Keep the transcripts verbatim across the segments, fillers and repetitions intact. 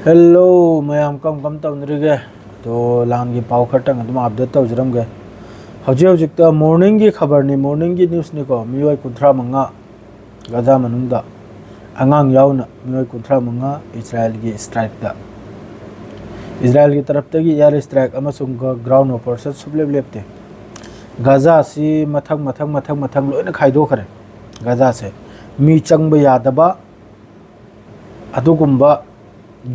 Hello ꯃꯌꯥꯝ, ꯀꯔꯝ ꯀꯔꯝ ꯇꯧꯅꯔꯤꯒꯦ? ꯑꯗꯣ ꯂꯥꯟꯒꯤ ꯄꯥꯎ ꯈꯔꯇꯪ ꯑꯗꯨꯝ ꯑꯞꯗꯦꯠ ꯇꯧꯖꯔꯝꯒꯦ꯫ ꯍꯧꯖꯤꯛ ꯍꯧꯖꯤꯛꯇ ꯃꯣꯔꯅꯤꯡꯒꯤ ꯈꯕꯔꯅꯤ, ꯃꯣꯔꯅꯤꯡꯒꯤ ꯅ꯭ꯌꯨꯁꯅꯤꯀꯣ꯫ ꯃꯤꯑꯣꯏ ꯀꯨꯟꯊ꯭ꯔꯥ ꯃꯉꯥ ꯒꯥꯖꯥ ꯃꯅꯨꯡꯗ, ꯑꯉꯥꯡ ꯌꯥꯎꯅ ꯃꯤꯑꯣꯏ ꯀꯨꯟꯊ꯭ꯔꯥ ꯃꯉꯥ ꯏꯖꯔꯥꯌꯦꯜꯒꯤ ꯁ꯭ꯇ꯭ꯔꯥꯏꯛꯇ, ꯏꯖꯔꯥꯌꯦꯜꯒꯤ ꯇꯔꯞꯇꯒꯤ ꯑꯦꯌꯔ ꯁ꯭ꯇ꯭ꯔꯥꯏꯛ ꯑꯃꯁꯨꯡ ꯒ-, ꯒ꯭ꯔꯥꯎꯟ ꯑꯣꯄꯔꯦꯁꯟ ꯁꯨꯞꯂꯦꯞ ꯂꯦꯞꯇꯦ꯫ ꯒꯥꯖꯥꯁꯤ ꯃꯊꯪ ꯃꯊꯪ ꯃꯊꯪ ꯃꯊꯪ ꯂꯣꯏꯅ ꯈꯥꯏꯗꯣꯛꯈ꯭ꯔꯦ꯫ ꯒꯥꯖꯥꯁꯦ ꯃꯤ ꯆꯪꯕ ꯌꯥꯗꯕ ꯑꯗꯨꯒꯨꯝꯕ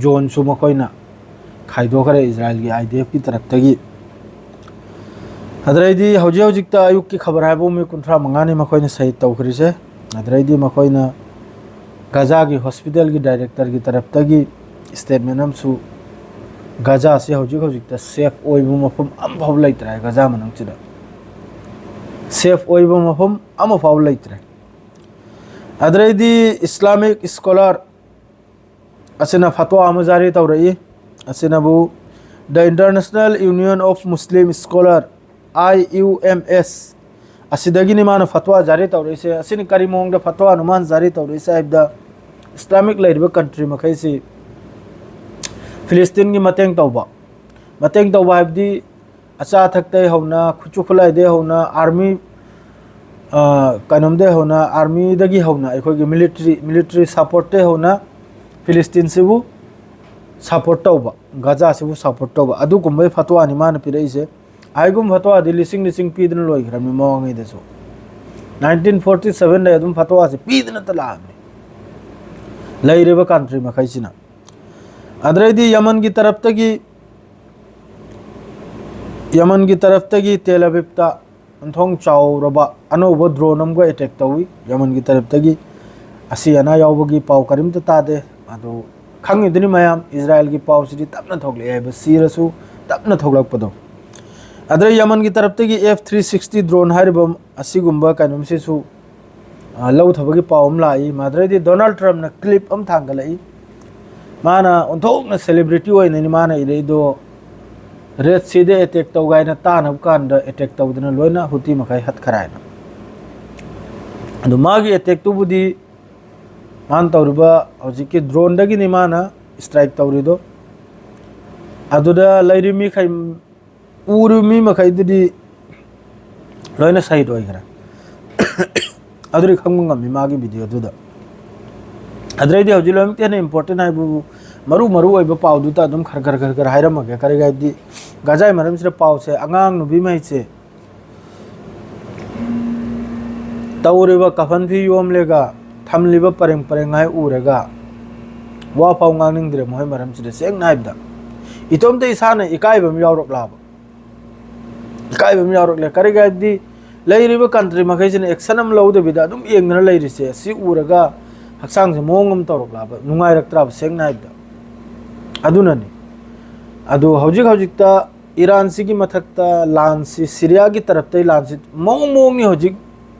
ꯖꯣꯟꯁꯨ ꯃꯈꯣꯏꯅ ꯈꯥꯏꯗꯣꯛꯈ꯭ꯔꯦ ꯏꯖꯔꯥꯌꯦꯜꯒꯤ ꯑꯥꯏ ꯗꯤ ꯑꯦꯐꯀꯤ ꯇꯔꯞꯇꯒꯤ꯫ ꯑꯗꯨꯗꯩꯗꯤ ꯍꯧꯖꯤꯛ ꯍꯧꯖꯤꯛꯇ ꯑꯌꯨꯛꯀꯤ ꯈꯕꯔ ꯍꯥꯏꯕꯨ ꯃꯤ ꯀꯨꯟꯊ꯭ꯔꯥ ꯃꯉꯥꯅꯤ ꯃꯈꯣꯏꯅ ꯁꯍꯤꯗ ꯇꯧꯈ꯭ꯔꯤꯁꯦ꯫ ꯑꯗꯨꯗꯩꯗꯤ ꯃꯈꯣꯏꯅ ꯒꯥꯖꯥꯒꯤ ꯍꯣꯁꯄꯤꯇꯥꯜꯒꯤ ꯗꯥꯏꯔꯦꯛꯇꯔꯒꯤ ꯇꯔꯞꯇꯒꯤ ꯁ꯭ꯇꯦꯠꯃꯦꯟ ꯑꯃꯁꯨ, ꯒꯥꯖꯥꯁꯤ ꯍꯧꯖꯤꯛ ꯍꯧꯖꯤꯛꯇ ꯁꯦꯐ ꯑꯣꯏꯕ ꯃꯐꯝ ꯑꯃꯐꯥꯎ ꯂꯩꯇ꯭ꯔꯦ ꯍꯥꯏ, ꯒꯥꯖꯥ ꯃꯅꯨꯡꯁꯤꯗ ꯁꯦꯐ ꯑꯣꯏꯕ ꯃꯐꯝ ꯑꯃꯐꯥꯎ ꯂꯩꯇ꯭ꯔꯦ꯫ ꯑꯗꯨꯗꯩꯗꯤ ꯏꯁꯂꯥꯃꯤꯛ ꯁ꯭ꯀꯣꯂꯥꯔ ꯑꯁꯤꯅ ꯐꯇꯋꯥ ꯑꯃ ꯖꯥꯔꯤ ꯇꯧꯔꯛꯏ꯫ ꯑꯁꯤꯅꯕꯨ The International Union of Muslim Scholar, I U M S, ꯑꯁꯤꯗꯒꯤꯅꯤ ꯃꯥꯅ ꯐꯇꯋꯥ ꯖꯥꯔꯤ ꯇꯧꯔꯛꯏꯁꯦ꯫ ꯑꯁꯤꯅ ꯀꯔꯤ ꯃꯑꯣꯡꯗ ꯐꯇꯋꯥꯅꯣ ꯃꯥꯅ ꯖꯥꯔꯤ ꯇꯧꯔꯛꯏꯁꯦ ꯍꯥꯏꯕꯗ, ꯏꯁꯂꯥꯃꯤꯛ ꯂꯩꯔꯤꯕ ꯀꯟꯇ꯭ꯔꯤ ꯃꯈꯩꯁꯤ ꯐꯤꯂꯤꯁꯇꯤꯟꯒꯤ ꯃꯇꯦꯡ ꯇꯧꯕ, ꯃꯇꯦꯡ ꯇꯧꯕ ꯍꯥꯏꯕꯗꯤ ꯑꯆꯥ ꯑꯊꯛꯇꯒꯤ ꯍꯧꯅ, ꯈꯨꯠꯁꯨ ꯈꯨꯠꯂꯥꯏꯗꯒꯤ ꯍꯧꯅ, ꯑꯥꯔꯃꯤ, ꯑ, ꯀꯩꯅꯣꯝꯗꯒꯤ ꯍꯧꯅ, ꯑꯥꯔꯃꯤꯗꯒꯤ ꯍꯧꯅ, ꯑꯩꯈꯣꯏꯒꯤ ꯃꯤꯂꯤꯇ꯭ꯔꯤ, ꯃꯤꯂꯤꯇ꯭ꯔꯤ ꯁꯄꯣꯔꯠꯇꯒꯤ ꯍꯧꯅ ꯐꯤꯂꯤꯁꯇꯤꯟꯁꯤꯕꯨ ꯁꯄꯣꯔꯠ ꯇꯧꯕ, ꯒꯥꯖꯥꯁꯤꯕꯨ ꯁꯄꯣꯔꯠ ꯇꯧꯕ, ꯑꯗꯨꯒꯨꯝꯕꯒꯤ ꯐꯇꯋꯥꯅꯤ ꯃꯥꯅ ꯄꯤꯔꯛꯏꯁꯦ꯫ ꯍꯥꯏꯒꯨꯝꯕ ꯐꯇꯋꯥꯗꯤ ꯂꯤꯁꯤꯡ ꯂꯤꯁꯤꯡ ꯄꯤꯗꯨꯅ ꯂꯣꯏꯈ꯭ꯔꯕꯅꯤ ꯃꯃꯥꯡꯉꯩꯗꯁꯨ꯫ ꯅꯥꯏꯟꯇꯤꯟ ꯐꯣꯔꯇꯤ ꯁꯚꯦꯟꯗ ꯑꯗꯨꯝ ꯐꯇꯋꯥꯁꯦ ꯄꯤꯗꯅꯇ ꯂꯥꯛꯑꯕꯅꯤ ꯂꯩꯔꯤꯕ ꯀꯟꯇ꯭ꯔꯤ ꯃꯈꯩꯁꯤꯅ꯫ ꯑꯗꯨꯗꯩꯗꯤ ꯌꯃꯟꯒꯤ ꯇꯔꯞꯇꯒꯤ, ꯌꯃꯟꯒꯤ ꯇꯔꯞꯇꯒꯤ ꯇꯦꯜ ꯑꯕꯤꯕꯇ ꯑꯣꯟꯊꯣꯡ ꯆꯥꯎꯔꯕ ꯑꯅꯧꯕ ꯗ꯭ꯔꯣꯟ ꯑꯃꯒ ꯑꯦꯇꯦꯛ ꯇꯧꯏ ꯌꯃꯟꯒꯤ ꯇꯔꯞꯇꯒꯤ꯫ ꯑꯁꯤ ꯑꯅꯥ ꯌꯥꯎꯕꯒꯤ ꯄꯥꯎ ꯀꯔꯤꯝꯇ ꯇꯥꯗꯦ꯫ ꯑꯗꯨ ꯈꯪꯉꯤꯗꯨꯅꯤ ꯃꯌꯥꯝ, ꯏꯖꯔꯥꯌꯦꯜꯒꯤ ꯄꯥꯎꯁꯤꯗꯤ ꯇꯞꯅ ꯊꯣꯛꯂꯛꯑꯦ ꯍꯥꯏꯕ, ꯁꯤꯔꯁꯨ ꯇꯞꯅ ꯊꯣꯛꯂꯛꯄꯗꯣ꯫ ꯑꯗꯩ ꯌꯃꯟꯒꯤ ꯇꯔꯞꯇꯒꯤ ꯑꯦꯐ ꯊ꯭ꯔꯤ ꯁꯤꯛꯁꯇꯤ ꯗ꯭ꯔꯣꯟ ꯍꯥꯏꯔꯤꯕ ꯑꯁꯤꯒꯨꯝꯕ ꯀꯩꯅꯣꯝꯁꯤꯁꯨ, ꯑ, ꯂꯧꯊꯕꯒꯤ ꯄꯥꯎ ꯑꯃ ꯂꯥꯛꯏ꯫ ꯃꯗꯨꯗꯩꯗꯤ ꯗꯣꯅꯥꯜꯗ ꯇ꯭ꯔꯝꯞꯅ ꯀ꯭ꯂꯤꯞ ꯑꯃ ꯊꯥꯡꯒꯠꯂꯛꯏ꯫ ꯃꯥꯅ ꯑꯣꯟꯊꯣꯛꯅ ꯁꯦꯂꯦꯕ꯭ꯔꯤꯇꯤ ꯑꯣꯏꯅꯅꯤ ꯃꯥꯅ ꯏꯔꯛꯏꯗꯣ꯫ ꯔꯦꯗ ꯁꯤꯗ ꯑꯦꯇꯦꯛ ꯇꯧ ꯀꯥꯏꯅ ꯇꯥꯅꯕ ꯀꯥꯟꯗ ꯑꯦꯇꯦꯛ ꯇꯧꯗꯅ ꯂꯣꯏꯅ ꯍꯨꯇꯤ ꯃꯈꯩ ꯍꯠꯈ꯭ꯔꯦ ꯍꯥꯏꯅ꯫ ꯑꯗꯨ ꯃꯥꯒꯤ ꯑꯦꯇꯦꯛꯇꯨꯕꯨꯗꯤ ꯃꯥꯅ ꯇꯧꯔꯤꯕ ꯍꯧꯖꯤꯛꯀꯤ ꯗ꯭ꯔꯣꯟꯗꯒꯤꯅꯤ ꯃꯥꯅ strike ꯇꯧꯔꯤꯗꯣ꯫ ꯑꯗꯨꯗ ꯂꯩꯔꯤ ꯃꯤꯈꯩ, ꯎꯔꯤꯕ ꯃꯤ ꯃꯈꯩꯗꯨꯗꯤ ꯂꯣꯏꯅ ꯁꯍꯤꯗ ꯑꯣꯏꯈ꯭ꯔꯦ꯫ ꯑꯗꯨꯗꯤ ꯈꯪꯕ ꯉꯝꯃꯤ ꯃꯥꯒꯤ video ꯗꯨꯗ꯫ ꯑꯗꯨꯗꯩꯗꯤ ꯍꯧꯖꯤꯛ ꯂꯣꯏꯅꯃꯛꯇꯤ ꯍꯦꯟꯅ important ꯍꯥꯏꯕꯕꯨ ꯃꯔꯨ ꯃꯔꯨ ꯑꯣꯏꯕ ꯄꯥꯎꯗꯨꯗ ꯑꯗꯨꯝ ꯈꯔ ꯈꯔ ꯈꯔ ꯈꯔ ꯍꯥꯏꯔꯝꯃꯒꯦ꯫ ꯀꯔꯤꯒꯤ ꯍꯥꯏꯕꯗꯤ ꯒꯥꯖꯥꯒꯤ ꯃꯔꯝꯁꯤꯗ ꯄꯥꯎꯁꯦ, ꯑꯉꯥꯡ ꯅꯨꯄꯤ ꯃꯍꯩꯁꯦ ꯇꯧꯔꯤꯕ ꯀꯐꯟ ꯐꯤ ꯌꯣꯝꯂꯦꯒ ꯊꯝꯂꯤꯕ ꯄꯔꯦꯡ ꯄꯔꯦꯡ ꯍꯥꯏ ꯎꯔꯒ ꯋꯥ ꯐꯥꯎ ꯉꯥꯡꯅꯤꯡꯗ꯭ꯔꯦ ꯃꯈꯣꯏ ꯃꯔꯝꯁꯤꯗ꯫ ꯁꯦꯡꯅ ꯍꯥꯏꯕꯗ ꯏꯇꯣꯝꯇ ꯏꯁꯥꯅ ꯏꯀꯥꯏꯕ ꯑꯃ ꯌꯥꯎꯔꯛꯂꯕ, ꯏꯀꯥꯏꯕ ꯑꯃ ꯌꯥꯎꯔꯛꯂꯦ꯫ ꯀꯔꯤꯒꯤ ꯍꯥꯏꯕꯗꯤ ꯂꯩꯔꯤꯕ country ꯃꯈꯩꯁꯤꯅ action ꯑꯃ ꯂꯧꯗꯕꯤꯗ ꯑꯗꯨꯝ ꯌꯦꯡꯗꯅ ꯂꯩꯔꯤꯁꯦ, ꯑꯁꯤ ꯎꯔꯒ ꯍꯛꯆꯥꯡꯁꯦ ꯃꯑꯣꯡ ꯑꯃ ꯇꯧꯔꯛꯂꯕ, ꯅꯨꯡꯉꯥꯏꯔꯛꯇ꯭ꯔꯕ, ꯁꯦꯡꯅ ꯍꯥꯏꯕꯗ꯫ ꯑꯗꯨꯅꯅꯤ꯫ ꯑꯗꯨ ꯍꯧꯖꯤꯛ ꯍꯧꯖꯤꯛꯇ ꯏꯔꯥꯟꯁꯤꯒꯤ ꯃꯊꯛꯇ ꯂꯥꯟꯁꯤ, ꯁꯤꯔꯤꯌꯥꯒꯤ ꯇꯔꯞꯇꯩ ꯂꯥꯟꯁꯤ ꯃꯑꯣꯡ ꯃꯑꯣꯡꯅꯤ ꯍꯧꯖꯤꯛ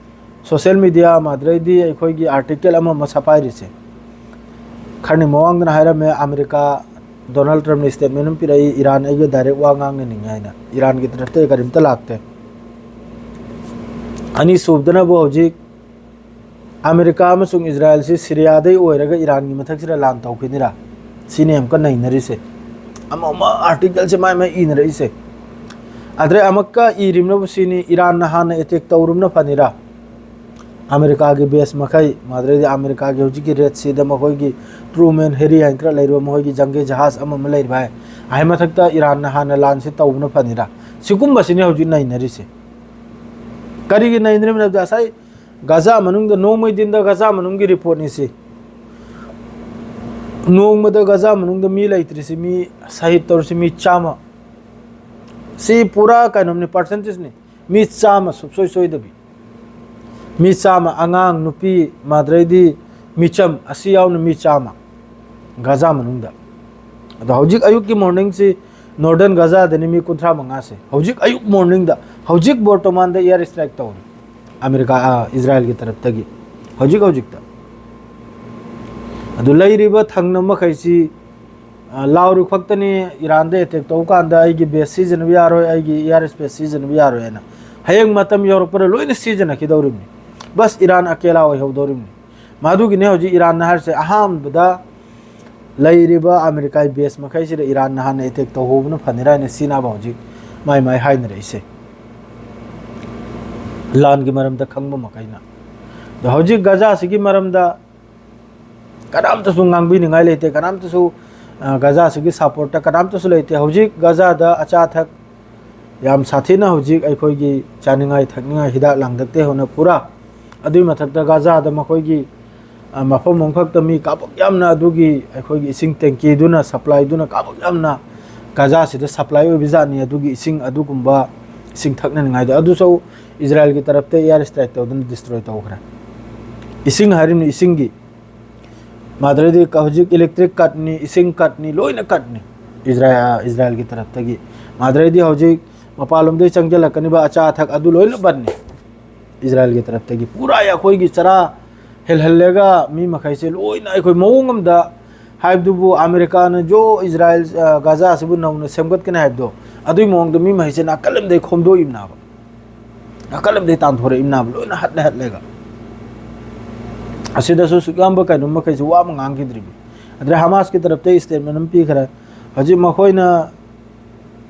social media ꯑꯃ, ꯑꯗꯨꯗꯩꯗꯤ ꯑꯩꯈꯣꯏꯒꯤ article ꯑꯃ ꯑꯃ ꯁꯐꯥꯏꯔꯤꯁꯦ꯫ ꯈꯔꯅꯤ ꯃꯃꯥꯡꯗꯅ ꯍꯥꯏꯔꯝꯃꯦ, ꯑꯃꯦꯔꯤꯀꯥ, ꯗꯣꯅꯥꯜꯗ ꯇ꯭ꯔꯝꯞꯅ statement ꯑꯃ ꯄꯤꯔꯛꯏ, ꯏꯔꯥꯟ ꯑꯩꯒ direct ꯋꯥ ꯉꯥꯡꯅꯅꯤꯡꯉꯦ ꯍꯥꯏꯅ꯫ ꯏꯔꯥꯟꯒꯤ ꯇꯔꯞꯇꯩ ꯀꯔꯤꯝꯇ ꯂꯥꯛꯇꯦ꯫ ꯑꯅꯤꯁꯨꯕꯗꯅꯕꯨ ꯍꯧꯖꯤꯛ ꯑꯃꯦꯔꯤꯀꯥ ꯑꯃꯁꯨꯡ ꯏꯖꯔꯥꯌꯦꯜꯁꯤ ꯁꯤꯔꯤꯌꯥꯗꯩ ꯑꯣꯏꯔꯒ ꯏꯔꯥꯟꯒꯤ ꯃꯊꯛꯁꯤꯗ ꯂꯥꯟ ꯇꯧꯈꯤꯅꯤꯔꯥ? ꯁꯤꯅꯤ ꯑꯃꯨꯛꯀ ꯅꯩꯅꯔꯤꯁꯦ꯫ ꯑꯃ ꯑꯃ article ꯁꯦ ꯃꯥꯏ ꯃꯥꯏ ꯏꯅꯔꯛꯏꯁꯦ꯫ ꯑꯗꯩ ꯑꯃꯨꯛꯀ ꯏꯔꯤꯕꯅꯕꯨ ꯁꯤꯅꯤ, ꯏꯔꯥꯟꯅ ꯍꯥꯟꯅ attack ꯇꯧꯔꯨꯕꯅ ꯐꯅꯤꯔꯥ? ꯑꯃꯦꯔꯤꯀꯥꯒꯤ base ꯃꯈꯩ, ꯑꯗꯩꯗꯤ ꯑꯃꯦꯔꯤꯀꯥꯒꯤ ꯍꯧꯖꯤꯛꯀꯤ Red Sea ꯗ ꯃꯈꯣꯏꯒꯤ Truman, Harry ꯍꯥꯏꯅ ꯈꯔ ꯂꯩꯔꯤꯕ ꯃꯈꯣꯏꯒꯤ ꯖꯪꯒꯤ ꯖꯍꯥꯖ ꯑꯃ ꯑꯃ ꯂꯩꯔꯤꯕ ꯍꯥꯏ, ꯑꯍꯩ ꯃꯊꯛꯇ ꯏꯔꯥꯟꯅ ꯍꯥꯟꯅ ꯂꯥꯟꯁꯤ ꯇꯧꯕꯅ ꯐꯅꯤꯔꯥ? ꯁꯤꯒꯨꯝꯕꯁꯤꯅꯤ ꯍꯧꯖꯤꯛ ꯅꯩꯅꯔꯤꯁꯦ꯫ ꯀꯔꯤꯒꯤ ꯅꯩꯅꯔꯤꯕꯅꯣ ꯍꯥꯏꯕꯗ ꯉꯁꯥꯏ ꯒꯖꯥ ꯃꯅꯨꯡꯗ, ꯅꯣꯡꯃꯩ ꯗꯤꯟꯗ ꯒꯖꯥ ꯃꯅꯨꯡꯒꯤ report ꯅꯤ ꯁꯤ꯫ ꯅꯣꯡꯃꯗ ꯒꯖꯥ ꯃꯅꯨꯡꯗ ꯃꯤ ꯂꯩꯇ꯭ꯔꯤꯁꯤ, ꯃꯤ ꯁꯍꯤꯗ ꯇꯧꯔꯤꯁꯤ ꯃꯤ ꯆꯥꯝꯃ꯫ ꯁꯤ ꯄꯨꯔꯥ ꯀꯩꯅꯣꯝꯅꯤ, percentage ꯅꯤ꯫ ꯃꯤ ꯆꯥꯝꯃ ꯁꯨꯡꯁꯣꯏ ꯁꯣꯏꯗꯕꯤ꯫ ꯃꯤ ꯆꯥꯝꯃ, ꯑꯉꯥꯡ, ꯅꯨꯄꯤ, ꯃꯗ꯭ꯔꯩꯗꯤ ꯃꯤꯆꯝ, ꯑꯁꯤ ꯌꯥꯎꯅ ꯃꯤ ꯆꯥꯝꯃ ꯒꯖꯥ ꯃꯅꯨꯡꯗ꯫ ꯑꯗꯣ ꯍꯧꯖꯤꯛ ꯑꯌꯨꯛꯀꯤ morning ꯁꯤ Northern ꯒꯖꯥꯗꯅꯤ ꯃꯤ ꯀꯨꯟꯊ꯭ꯔꯥ ꯃꯉꯥꯁꯦ꯫ ꯍꯧꯖꯤꯛ ꯑꯌꯨꯛ morning ꯗ, ꯍꯧꯖꯤꯛ ꯕꯣꯔꯇꯣꯃꯥꯟꯗ air strike ꯇꯧꯔꯤ ꯑꯃꯦꯔꯤꯀꯥ, ꯑ, ꯏꯖꯔꯥꯌꯦꯜꯒꯤ ꯇꯔꯞꯇꯒꯤ ꯍꯧꯖꯤꯛ ꯍꯧꯖꯤꯛꯇ꯫ ꯑꯗꯨ ꯂꯩꯔꯤꯕ ꯊꯪꯅꯕ ꯃꯈꯩꯁꯤ, ꯑ, ꯂꯥꯎꯔꯤ ꯈꯛꯇꯅꯤ, ꯏꯔꯥꯟꯗ attack ꯇꯧꯕ ꯀꯥꯟꯗ ꯑꯩꯒꯤ base ꯁꯤꯖꯤꯟꯅꯕ ꯌꯥꯔꯣꯏ, ꯑꯩꯒꯤ air space ꯁꯤꯖꯤꯟꯅꯕ ꯌꯥꯔꯣꯏ ꯍꯥꯏꯅ꯫ ꯍꯌꯦꯡ ꯃꯇꯝ ꯌꯧꯔꯛꯄꯗ ꯂꯣꯏꯅ ꯁꯤꯖꯤꯟꯅꯈꯤꯗꯧꯔꯤꯕꯅꯤ꯫ Bus Iran ꯑꯀꯦꯂꯥ ꯑꯣꯏꯍꯧꯗꯧꯔꯤꯕꯅꯤ꯫ ꯃꯗꯨꯒꯤꯅꯦ ꯍꯧꯖꯤꯛ ꯏꯔꯥꯟꯅ ꯍꯥꯏꯔꯤꯁꯦ, ꯑꯍꯥꯟꯕꯗ ꯂꯩꯔꯤꯕ ꯑꯃꯦꯔꯤꯀꯥꯒꯤ ꯕꯦꯁ ꯃꯈꯩꯁꯤꯗ ꯏꯔꯥꯟꯅ ꯍꯥꯟꯅ ꯑꯦꯇꯦꯛ ꯇꯧꯍꯧꯕꯅ ꯐꯅꯤꯔꯥ ꯍꯥꯏꯅ ꯆꯤꯅꯥꯕ ꯍꯧꯖꯤꯛ ꯃꯥꯏ ꯃꯥꯏ ꯍꯥꯏꯅꯔꯛꯏꯁꯦ꯫ ꯂꯥꯟꯒꯤ ꯃꯔꯝꯗ ꯈꯪꯕ ꯃꯈꯩꯅ꯫ ꯑꯗꯣ ꯍꯧꯖꯤꯛ ꯒꯖꯥꯁꯤꯒꯤ ꯃꯔꯝꯗ ꯀꯅꯥꯝꯇꯁꯨ ꯉꯥꯡꯕꯤꯅꯤꯡꯉꯥꯏ ꯂꯩꯇꯦ, ꯀꯅꯥꯝꯇꯁꯨ, ꯑ, ꯒꯖꯥꯁꯤꯒꯤ ꯁꯞꯄꯣꯔꯠꯇ ꯀꯅꯥꯝꯇꯁꯨ ꯂꯩꯇꯦ꯫ ꯍꯧꯖꯤꯛ ꯒꯖꯥꯗ ꯑꯆꯥ ꯑꯊꯛ ꯌꯥꯝ ꯁꯥꯊꯤꯅ ꯍꯧꯖꯤꯛ ꯑꯩꯈꯣꯏꯒꯤ ꯆꯥꯅꯤꯡꯉꯥꯏ ꯊꯛꯅꯤꯡꯉꯥꯏ ꯍꯤꯗꯥꯛ ꯂꯥꯡꯊꯛꯇꯩ ꯍꯧꯅ ꯄꯨꯔꯥ, ꯑꯗꯨꯒꯤ ꯃꯊꯛꯇ ꯒꯖꯥꯗ ꯃꯈꯣꯏꯒꯤ, ꯑ, ꯃꯐꯝ ꯑꯃꯈꯛꯇ ꯃꯤ ꯀꯥꯕꯛ ꯌꯥꯝꯅ ꯑꯗꯨꯒꯤ ꯑꯩꯈꯣꯏꯒꯤ ꯏꯁꯤꯡ ꯇꯦꯡꯀꯤꯗꯨꯅ, ꯁꯄ꯭ꯂꯥꯏꯗꯨꯅ ꯀꯥꯕꯛ ꯌꯥꯝꯅ ꯒꯖꯥꯁꯤꯗ ꯁꯄ꯭ꯂꯥꯏ ꯑꯣꯏꯕ ꯖꯥꯠꯅꯤ, ꯑꯗꯨꯒꯤ ꯏꯁꯤꯡ, ꯑꯗꯨꯒꯨꯝꯕ ꯏꯁꯤꯡ ꯊꯛꯅꯅꯤꯡꯉꯥꯏꯗꯣ꯫ ꯑꯗꯨꯁꯨ ꯏꯖꯔꯥꯏꯜꯒꯤ ꯇꯔꯞꯇ ꯑꯦꯌꯥꯔ ꯁ꯭ꯇ꯭ꯔꯥꯏꯛ ꯇꯧꯗꯨꯅ ꯗꯤꯁꯇ꯭ꯔꯣꯏ ꯇꯧꯈ꯭ꯔꯦ꯫ ꯏꯁꯤꯡ ꯍꯥꯏꯔꯤꯕꯅꯤ, ꯏꯁꯤꯡꯒꯤ ꯃꯥꯗ꯭ꯔꯗꯤ ꯀ-, ꯍꯧꯖꯤꯛ ꯏꯂꯦꯛꯇ꯭ꯔꯤꯛ ꯀꯠꯅꯤ, ꯏꯁꯤꯡ ꯀꯠꯅꯤ, ꯂꯣꯏꯅ ꯀꯠꯅꯤ ꯏꯖꯔꯥꯏ-, ꯏꯖꯔꯥꯏꯜꯒꯤ ꯇꯔꯞꯇꯒꯤ꯫ ꯃꯥꯗ꯭ꯔꯗꯤ ꯍꯧꯖꯤꯛ ꯃꯄꯥꯟꯂꯣꯝꯗꯒꯤ ꯆꯪꯁꯤꯜꯂꯛꯀꯅꯤꯕ ꯑꯆꯥ ꯑꯊꯛ ꯑꯗꯨ ꯂꯣꯏꯅ ꯕꯟꯅꯤ ꯏꯖꯔꯥꯏꯜꯒꯤ ꯇꯔꯞꯇꯒꯤ꯫ ꯄꯨꯔꯥ ꯑꯩꯈꯣꯏꯒꯤ ꯆꯔꯥ ꯍꯦꯜꯍꯜꯂꯒ ꯃꯤ ꯃꯈꯩꯁꯦ ꯂꯣꯏꯅ ꯑꯩꯈꯣꯏ ꯃꯑꯣꯡ ꯑꯃꯗ, ꯍꯥꯏꯕꯗꯨꯕꯨ ꯑꯃꯦꯔꯤꯀꯥꯅ ꯖꯣ ꯏꯖꯔꯥꯏꯜ, ꯑ, ꯒꯥꯖꯥꯁꯤꯕꯨ ꯅꯧꯅ ꯁꯦꯝꯒꯠꯀꯅꯤ ꯍꯥꯏꯕꯗꯣ, ꯑꯗꯨꯒꯤ ꯃꯑꯣꯡꯗ ꯃꯤ ꯃꯈꯩꯁꯦ ꯅꯥꯀꯜ ꯑꯃꯗ ꯈꯣꯝꯗꯣꯛꯏꯕꯅꯦꯕ꯫ ꯅꯥꯀꯜ ꯑꯃꯗꯒꯤ ꯇꯥꯟꯊꯣꯔꯛꯏꯕꯅꯦꯕ, ꯂꯣꯏꯅ ꯍꯠꯂꯦ ꯍꯠꯂꯦꯒ꯫ ꯑꯁꯤꯗꯁꯨ ꯁꯨꯛ ꯌꯥꯝꯕ ꯀꯩꯅꯣ ꯃꯈꯩꯁꯨ ꯋꯥ ꯑꯃ ꯉꯥꯡꯈꯤꯗ꯭ꯔꯤꯕꯅꯤ꯫ ꯑꯗꯨꯗ ꯍꯃꯥꯁꯀꯤ ꯇꯔꯞꯇ ꯁ꯭ꯇꯦꯠꯃꯦꯟ ꯑꯃ ꯄꯤꯈ꯭ꯔꯦ꯫ ꯍꯧꯖꯤꯛ ꯃꯈꯣꯏꯅ,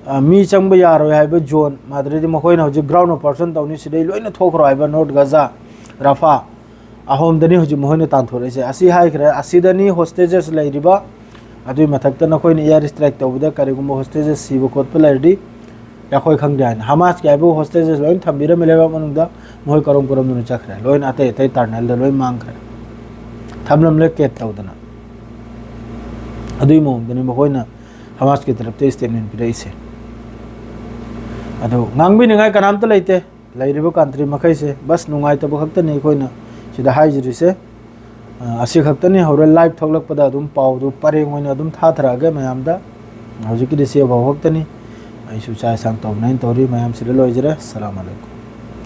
ꯑ, ꯃꯤ ꯆꯪꯕ ꯌꯥꯔꯣꯏ ꯍꯥꯏꯕ ꯖꯣꯟ, ꯃꯥꯗ꯭ꯔꯗꯤ ꯃꯈꯣꯏꯅ ꯍꯧꯖꯤꯛ ꯒ꯭ꯔꯥꯎꯟ ꯑꯣꯄꯔꯦꯁꯟ ꯇꯧꯅꯤ, ꯁꯤꯗꯩ ꯂꯣꯏꯅ ꯊꯣꯛꯈ꯭ꯔꯣ ꯍꯥꯏꯕ ꯅꯣꯔꯠ ꯒꯖꯥ, ꯔꯐꯥ, ꯑꯍꯣꯝꯗꯅꯤ ꯍꯧꯖꯤꯛ ꯃꯈꯣꯏꯅ ꯇꯥꯟꯊꯣꯔꯛꯏꯁꯦ꯫ ꯑꯁꯤ ꯍꯥꯏꯈ꯭ꯔꯦ, ꯑꯁꯤꯗꯅꯤ ꯍꯣꯁꯇꯦꯖꯦꯁ ꯂꯩꯔꯤꯕ꯫ ꯑꯗꯨꯒꯤ ꯃꯊꯛꯇ ꯅꯈꯣꯏꯅ ꯑꯦꯌꯥꯔ ꯁ꯭ꯇ꯭ꯔꯥꯏꯛ ꯇꯧꯕꯗ ꯀꯔꯤꯒꯨꯝꯕ ꯍꯣꯁꯇꯦꯖꯦꯁ ꯁꯤꯕ ꯈꯣꯠꯄ ꯂꯩꯔꯗꯤ ꯌꯥꯈꯣꯏ ꯈꯪꯗꯦ ꯍꯥꯏꯅ꯫ ꯍꯃꯥꯁꯀꯤ ꯍꯥꯏꯕ ꯍꯣꯁꯇꯦꯖꯦꯁ ꯂꯣꯏꯅ ꯊꯝꯕꯤꯔꯝꯃꯤ ꯂꯩꯕꯥꯛ ꯃꯅꯨꯡꯗ, ꯃꯈꯣꯏ ꯀꯔꯝ ꯀꯔꯝꯗꯅ ꯆꯠꯈ꯭ꯔꯦ, ꯂꯣꯏꯅ ꯑꯇꯩ ꯑꯇꯩ ꯇꯔꯅꯦꯜꯗ ꯂꯣꯏ ꯃꯥꯡꯈ꯭ꯔꯦ, ꯊꯝꯂꯝꯂꯦ ꯀꯦꯠ ꯇꯧꯗꯅ꯫ ꯑꯗꯨꯒꯤ ꯃꯑꯣꯡꯗꯅꯤ ꯃꯈꯣꯏꯅ ꯍꯃꯥꯁꯀꯤ ꯇꯔꯞꯇ ꯁ꯭ꯇꯦꯠꯃꯦꯟ ꯄꯤꯔꯛꯏꯁꯦ꯫ ꯑꯗꯨ ꯉꯥꯡꯕꯤꯅꯤꯡꯉꯥꯏ ꯀꯅꯥꯝꯇ ꯂꯩꯇꯦ꯫ ꯂꯩꯔꯤꯕ ꯀꯟꯇ꯭ꯔꯤ ꯃꯈꯩꯁꯦ ꯕꯁ ꯅꯨꯡꯉꯥꯏꯇꯕ ꯈꯛꯇꯅꯤ ꯑꯩꯈꯣꯏꯅ ꯁꯤꯗ ꯍꯥꯏꯖꯔꯤꯁꯦ꯫ ꯑ, ꯑꯁꯤ ꯈꯛꯇꯅꯤ꯫ ꯍꯣꯔꯦꯟ ꯂꯥꯏꯚ ꯊꯣꯛꯂꯛꯄꯗ ꯑꯗꯨꯝ ꯄꯥꯎꯗꯨ ꯄꯔꯦꯡ ꯑꯣꯏꯅ ꯑꯗꯨꯝ ꯊꯥꯊꯔꯛꯑꯒꯦ ꯃꯌꯥꯝꯗ꯫ ꯍꯧꯖꯤꯛꯀꯤꯗꯤ ꯁꯤ ꯐꯥꯎ ꯈꯛꯇꯅꯤ꯫ ꯑꯩꯁꯨ ꯆꯥꯛ ꯏꯟꯁꯥꯡ ꯇꯧꯅꯦꯅ ꯇꯧꯔꯤ꯫ ꯃꯌꯥꯝ ꯁꯤꯗ ꯂꯣꯏꯖꯔꯦ꯫ ꯑꯁꯂꯥꯃꯨ ꯑꯂꯥꯏꯀꯨꯝ꯫